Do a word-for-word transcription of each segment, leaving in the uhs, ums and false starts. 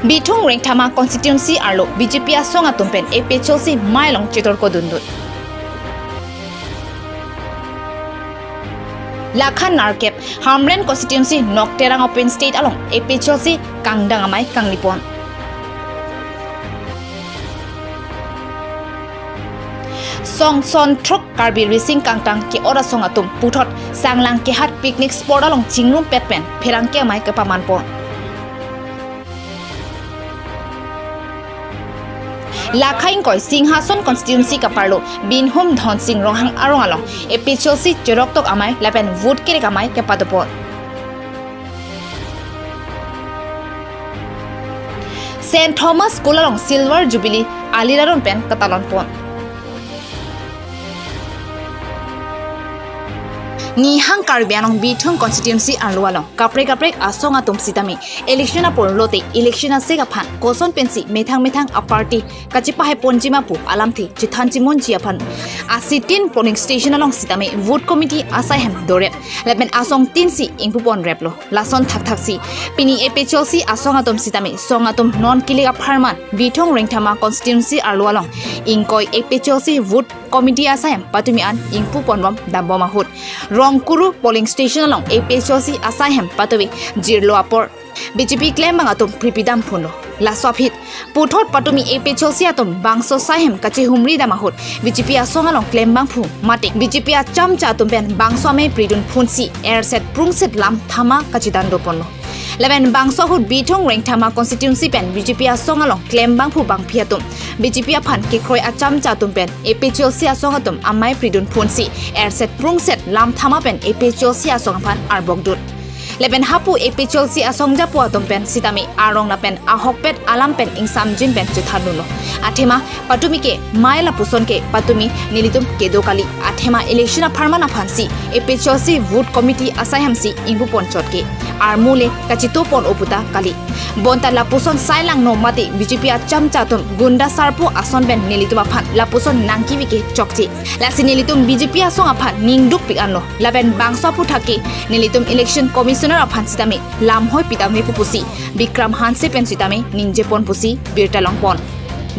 Bithung Rengthama constituency arlo B J P asong atum pen A P H L C mai along chetor kodundun. Lakhan nerkep Hamren constituency Nokterang open stage along A P H L C kangdang amei kanglipon. Song son throk Karbi Rising Kangtang ke-ot asong atum puthot Sanglang Kehat picnic spot along chingrumpet pen pherangke amei kepamanpon. Lakha ingkoi Singhason constituency kaparlo Binhum Dhonsing Ronghang arong along A P H L C cheroktok amei lapen vote kerek amei kepadopon. Saint Thomas School along Silver Jubilee ali raron pen katalonpon. Nihang Karbi Anglong Bithung constituency arlo along kaprek kaprek asong atum sitame election apor lote election asek aphan koson pensi methang methang a-party kachepahaiponji ma pu alamthe chethan chimonji aphan asitin polling station along sitame vote committee asai hem dorep lapen asong tin si ingpupon replo. Lason thakthak si pini A P H L C asong atum sitame song atum non kilik apharman Bithung Rengthama constituency arlo along ingkoi A P H L C vote committee asai hem patumi an ingpuponbom dambom ahut Rongkuru polling station along A P H L C asai hem patumi jirlo apor B J P klembang atum pripidam phunlo. Laso aphi puthot patumi A P H L C atum bangso asai hem kachehumri dam ahut B J P asong along klembangphu mate B J P achamcha atum pen bangso amei pridun phunsi erset prungset lam thama kachedan doponlo. Lapen bangso ahut Bithung Rengthama constituency pen B J P asong along klembangphu bangphi atum B J P aphan kekroi achamcha atum pen A P H L C asong atum amei pridun phunsi erset prungset lam thama pen A P H L C asong aphan arbokdun. Lapen hapu A P H L C asong japo atum pen sitame arong lapen ahokpet alam pen ingsamjin pen chethandunlo. Athema patumi ke mai lapuson ke patumi nelitum kedo kali. Athema election apharman aphansi A P H L C vote committee asai hemsi ingpupon chot ke armu le kachitopon oputa kali. Bonta lapuson sai langno mate B J P achamcha atum gunda sarpo ason pen nelitum aphan lapuson nangkevi ke chokche. Lasi nelitum B J P asong aphan ningdukpik anlo. Lapen bangso aphuthak ke nelitum election commissioner aphan sitame lamhoi pitame pupusi Bikram Hanse pen sitame ningjepon pusi birta longpon.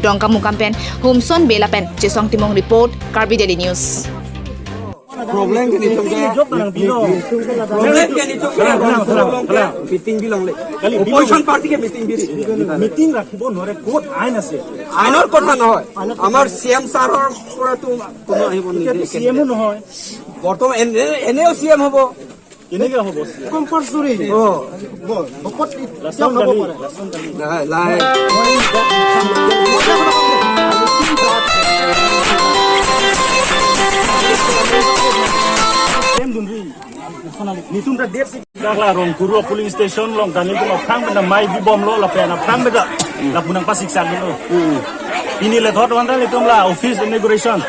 Dongkamukam pen Humson Bey lapen Chesong Timung report, Karbi Daily News. Problem ke nelitum ke problem ke nelitum ke meeting bi longle. Opposition party ke meeting bi ri. Meeting ৰাখিব নোৱাৰে, ক'ত আইন আছে? আইনৰ কথা নহয়, আমাৰ C M ছাৰৰ পৰাতো কোনো আহিব নিদিয়ে। এতিয়াতো চি এমো নহয়। বৰ্তমান এনে, এনেও চি এম হ'ব। কেনেকে হ'ব? কম্পালচৰি। অ। ভকত এতিয়াও ল'ব পাৰে। নাই, নাই। Nelitum ta date si dakla Rongkuru polling station along ta nelitum aphrang benda mai bibomlo lapen aphrang benda lapu nangpasiksakdunlo. Pini le thot wan ta nelitum la office inauguration.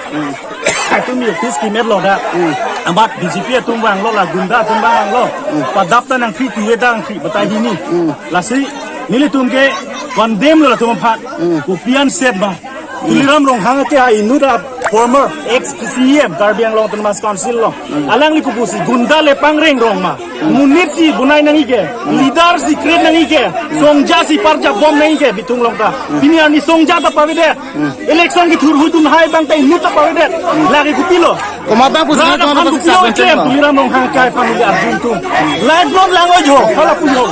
Atum ni office kimet lo da. Amat B J P atum vanglo, la gunda atum vanglo. Padap ta nangkri tuwe ta nangkri batai hini. Lasi nelitum ke condemn lo latum aphan. Kopi an set ba. Tuliram Ronghang ke ha inut a former ex C E M Karbi Anglong Autonomous Council lo. Alangli kopusi gunda le pangreng rong ma. Monit si bonai nangji ke, leader si create nangji ke, songja si parjabom nangji ke, Bithung along ta. Pini arni songja ta pavedet. Election kethur ahut atum hai abang ta inut ta pavedet. Lake kopilo. Komat abang pusi rat aphan kopilo, klem, Tuliram Ronghang ke aphan neli arju itum. Live non lang oi jo, hala pujo.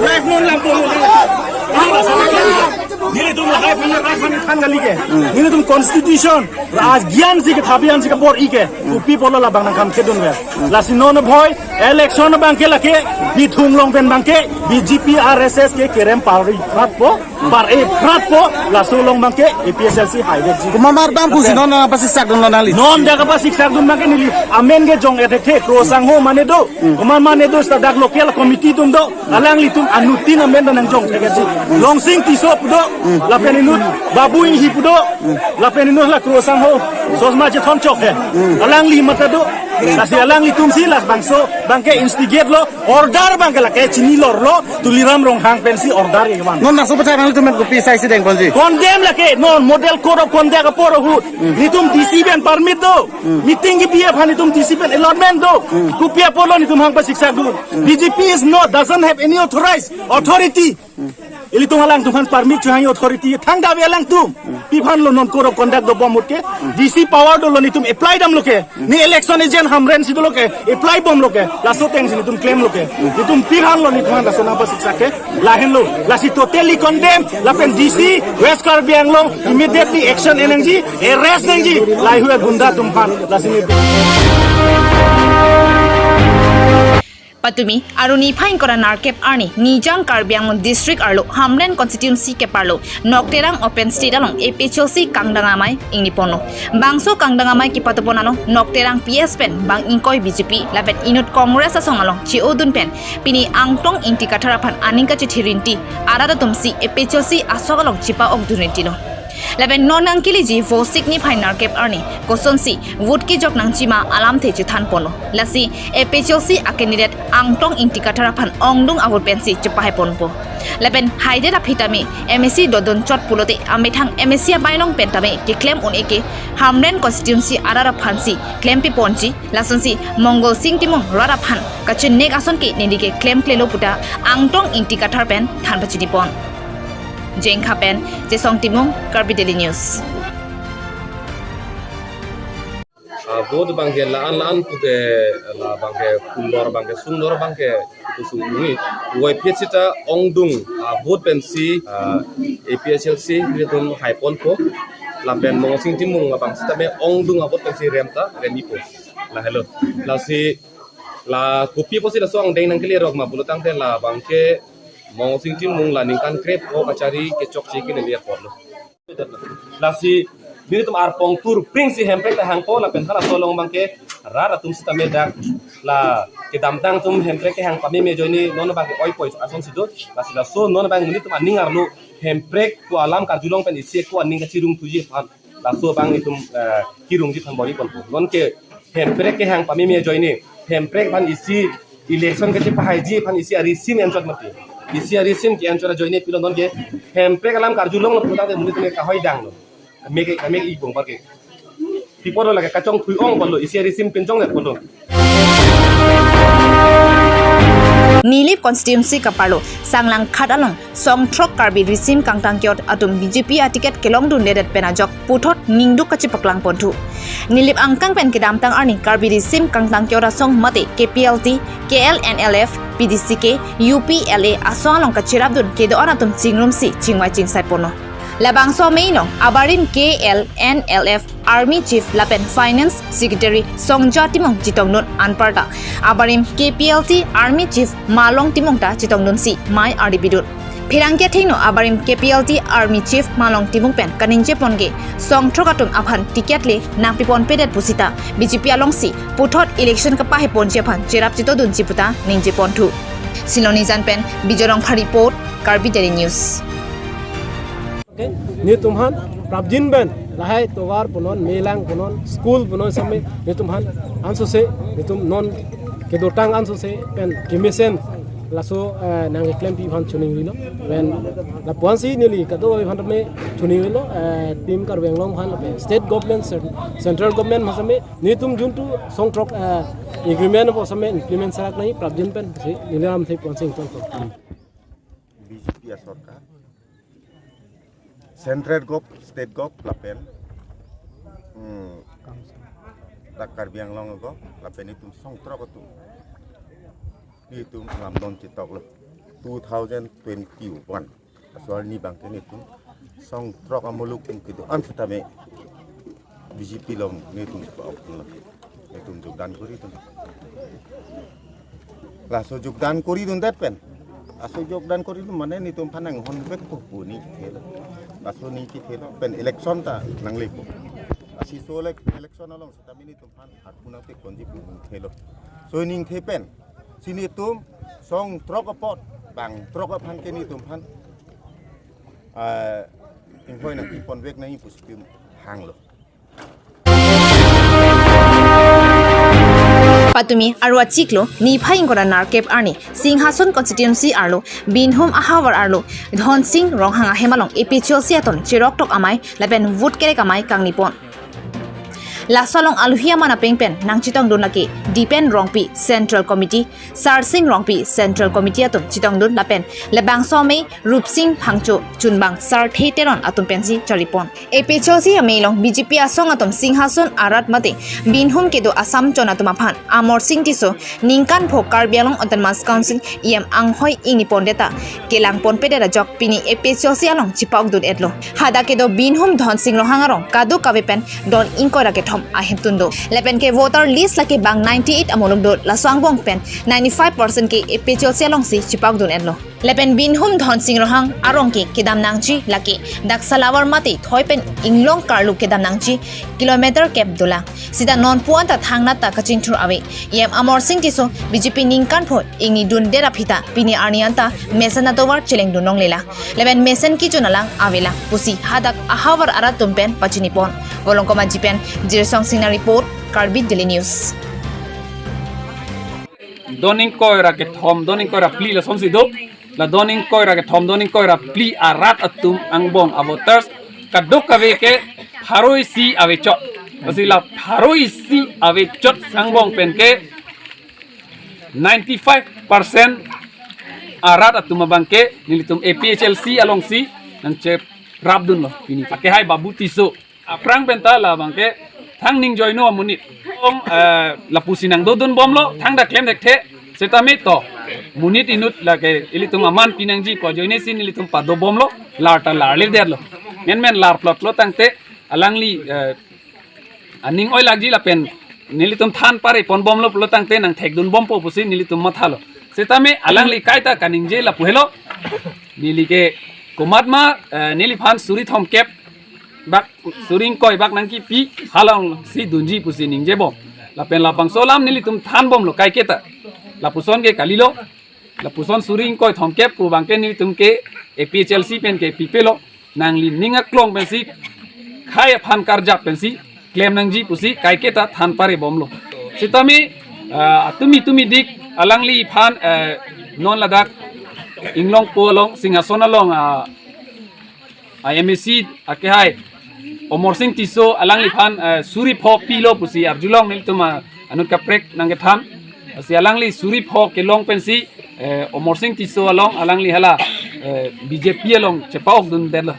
Live non lang po. Nelitum lahai aphan, rat aphan than kali ke. Nelitum constitution, rajgyan si ke, thabian si ke bor-i ke. Kopi apotlo labang nangkam kedun ke. Lasi non bhoi, election abang ke lake, Bithung along pen abang ke, B J P R S S ke kerem pari pratpo, pare pratpo, laso along abang ke A P H L C hai vekji. Komat abang pusi non nangpasiksakdunlo nangli? Non dak kapasiksakdun abang ke neli amen ke jong-et thekthe, Kro Sangho mane do, komat mane do, seta dak local committee atum do, alanglitum anuttin amen ta nangjong thekji. Longsing Tisso pu do, lapen inut Babu Inghi pu do, lapen inut la Kro Sangho, sosma chethon chok he. Alangli mata do, lasi alanglitum si labangso abang ke instigate lo, order abang ke lake chini lorlo, Tuliram Ronghang pensi order kevan. Non laso aphuthak nanglitum pen kopi asai si dengponji? Condemn lake, non model code of conduct apor ahut. Nelitum D C pen permit do. Meeting kebi aphan nelitum D C pen allotment do. Kopi apotlo nelitum hang pasiksakdun? B J P is not, doesn't have any authorized authority. Ilitum alangtum aphan permit chohang authority thangta ave alangtum. Pi aphan lo non code of conduct dobom ahut ke. D C power dolo, netum apply damlo ke. Ne election agent Hamren si dolo ke. Apply bomlo ke. Laso ateng si netum klemlo ke. Netum pi aphan lo netum aphan laso nangpasiksak ke. Lahenlo. Lasi totally condemn. Lapen D C West Karbi Anglong immediately action en nangji. Arrest nangji. Lahai-hui agunda atum aphan. Lasi netum. Patumi, arni niphai ingkoi ra nerkep arni, Nijang Karbi Anglong District arlo, Hamren Constituency keparlo, Nokterang Open Stage along A P H L C kangdang amei ingniponlo. Bangso kangdang amei kepatupon along, Nokterang P S pen bang ingkoi B J P, lapen inut Congress asong along che-odun pen, pini Angtong Ingti Kathar aphan aning kachethi rinti, arat atum si A P H L C asok along chepa-okdun rintilo. Lapen non nangkeleji Vosik niphai nerkep arni, kosonsi vote kejok nangji ma alamthe chethanponlo. Lasi A P H L C a candidate Angtong Ingti Kathar aphan ongdung a-vote pensi chepahaiponpo. Lapen haidet aphi tame M A C dodun chot pulote amethang M A C abainong pen tame keklem un-e ke Hamren constituency arat aphansi klempiponji, lasonsi Mongol Sing Timung rat aphan kachenek ason ke neli ke klemklelo puta Angtong Ingti Kathar pen than pachinipon. Jengkha pen Jesong Timung, Karbi Daily News. Ah, vote abang ke la-an la-an pu ke, la abang ke phulor abang ke sunglor abang ke pu su ngi. Wai phi sita ongdung, ah, vote pensi, ah, A P H L C netum haiponpo. Lapen Mongol Sing Timung abang sitame ongdung a-vote pensi rem ta remipo. Lahelo. Lasi la kopi pusi laso angdeng nangkele rok ma pulo tangte la abang ke Mongol Sing Timung la ningkan krep o kachari kechokche ke neli apotlo. Lasi netum arpong tur pring si hemprek ta hangpo lapen halaso along abang ke rat atum sitame dak la kedamtang atum hemprek kehang pameme ajoine non abang ke oipoi asonsi do. Lasi laso non abang netum aning arlo hemprek ko alam karjulong pen isi ko aning kachirung thuji aphan. Laso abang itum, eh, kirungji aphan bor-iponpo. Non ke hemprek kehang pameme ajoine. Hemprek aphan isi election kachepahaiji aphan isi arisim enchot mati. Isi arisim ke-enchot ajoine pilo non ke hemprek alam karjulonglo putangte monit ne kahoidanglo. Mek, mek ibong bar ke. Pi apotlo lake kachongthui ong apotlo, isi arisim pinchong le apotlo. Nilip constituency keparlo, Sanglangkhat along, songthrok Karbi risim kangtangkiot atum B J P a-ticket kelongdunledet pen ajok puthot ningduk kachepaklang ponthu. Nilip angkang pen kedamtang arni Karbi risim kangtangkiot asong mate K P L T, K L N L F, P D C K, U P L A asong along kacherapdun kedo-an atum chingrumsi chingvai chingsai ponlo. Labangso amei along abarim K L N L F Army Chief lapen Finance Secretary Songja Timung chetongdun anparta abarim K P L T Army Chief Malong Timung ta chetongdunsi mei ardi pidun. Pherangke athengno abarim K P L T Army Chief Malong Timung pen kaningje pon ke songthrok atum aphan ticket le nangpiponpedet pusita B J P alongsi puthot election kapahaiponji aphan cherap chetongdunji puta ningje ponthu. Silonijan pen Bijoy Rongphar report, Karbi Daily News. Okay, netum aphan prapjin pen lahai tovar punon, melang punon, school punon same netum aphan ansose, netum non kedotang ansose pen kemesen laso, eh, nangkeklempi aphan choningrilo. Pen lapuansi neli kadokave aphan tame choningrilo, eh, Team Karbi Anglong aphan lapen state government, cen-, central government aphan same netum juntu songthrok, eh, agreement apot same implement serak nangji prapjin pensi neli alamthe puansi ingtonpo. B J P a-sorkar, Central Gov, State Gov, lapen, hmm, dak Karbi Anglong Gov, lapen itum songthrok atum. Itum lamdon chetoklo. Two thousand twenty-one. Aso arni abang ke netum songthrok amuluk atum kedo-an setame B J P along netum pa-ok lo. Netum jogdan koridun. Laso jogdan koridundet pen. Laso jogdan koridun mane netum aphan nanghonvekpo pu ningthelo. Laso ningthelo pen election ta nanglepo. Lasi laso elec-, election along setame netum aphan arpu nangtekonji pu ningthelo. Laso ningthe pen si netum songthrok apot bangthrok aphan ke netum aphan, ah, inghoi nangpiponvek nangji pusi itum hanglo. Patumi arlo achiklo niphai ingkoi ra nerkep arni Singhason constituency arlo Binhum ahavar arlo Dhonsing Ronghang ahem along A P H L C atum cheroktok amei lapen vote kerek amei kangnipon. Laso along alohi aman apeng pen nangchetongdun lake Dipen Rongpi, Central Committee, Sarsing Rongpi, Central Committee atum chetongdun lapen labangso amei Rupsing Phangcho, chunbang Sarthe Teron atum pensi charipon. A P H L C amei along B J P asong atum Singhason arat mate binhum kedo Assamchon atum aphan Amarsing Tisso ningkan pho Karbi Anglong Autonomous Council E M anghoi ingni pondet ta kelangponpedet ajok pini A P H L C along chepa-okdun-etlo. Hadak kedo binhum Dhonsing Ronghang arong kadokave pen don ingkoi ra kethom ahemtun do. Lapen ke voter list lake bang ninety-eight amuluk do, laso angbong pen ninety-five percent ke A P H L C alongsi chepa-okdun-etlo. Lapen binhum Dhonsing Ronghang arong ke kedam nangji lake dak Salawar mate thoi pen Inglong Karlu kedam nangji kilometer kep dolang. Sita non puan ta thangnat ta kachingthur ave. E M Amarsing Tisso B J P ningkan pho ingni dundet aphi ta pini arni anta mesen atovar chelengdun longlelang. Lapen mesen kejun alang avelang pusi hadak ahavar arat atum pen pachinipon. Volongkom Aji pen Jirsong Singnar report, Karbi Daily News. Don ingkoi ra kethom, don ingkoi ra phli lasonsi do. La don ingkoi ra kethom, don ingkoi ra phli arat atum angbong avoters kadokave ke pharo isi avechot. Lasi la pharo isi avechot angbong pen ke ninety-five percent arat atum abang ke nelitum A P H L C alongsi nangcherapdunlo pini. Akehai Babu Tisso. Aphrang pen ta labang ke thang ning joino amonit. Ong, eh, lapusi nangdodunbomlo, thangta klem thekthe, setame to. Monit inut lake ilitum aman pinangji pu ajoinesi nelitum padobomlo, lar ta larledetlo. Menmen lar plotlo tangte, alangli, eh, aning oilakji lapen nelitum than pareponbomlo pulo tangte nangthekdunbompo pusi nelitum mathalo. Setame alangli kaita kaningje lapu helo. Neli ke komatma, eh, neliphan suri thomkep bak, suri ingkoi bak nangkipi, halongsi dunji pusi ningjebom. Lapen labangso alam nelitum thanbomlo kaiketa. Lapuson ke kalilo. Lapuson suri ingkoi thomkep pu abang ke nelitum ke A P H L C pen ke pipelo. Nangli ning aklong pensi, khei aphan karjap pensi klem nangji pusi kaiketa than parebomlo. Setame, ah, tumi tumi dik alangliphan, eh, non ladak Inglongpo along, Singhason along, ah, ah, M A C akehai Amarsing Tisso alangliphan, eh, suri pho pilo pusi arjulong nelitum, ah, anut kaprek nangkethan. Lasi alangli suri pho kelong pensi, eh, Amarsing Tisso along alangli hala, eh, B J P along chepa-okdundetlo.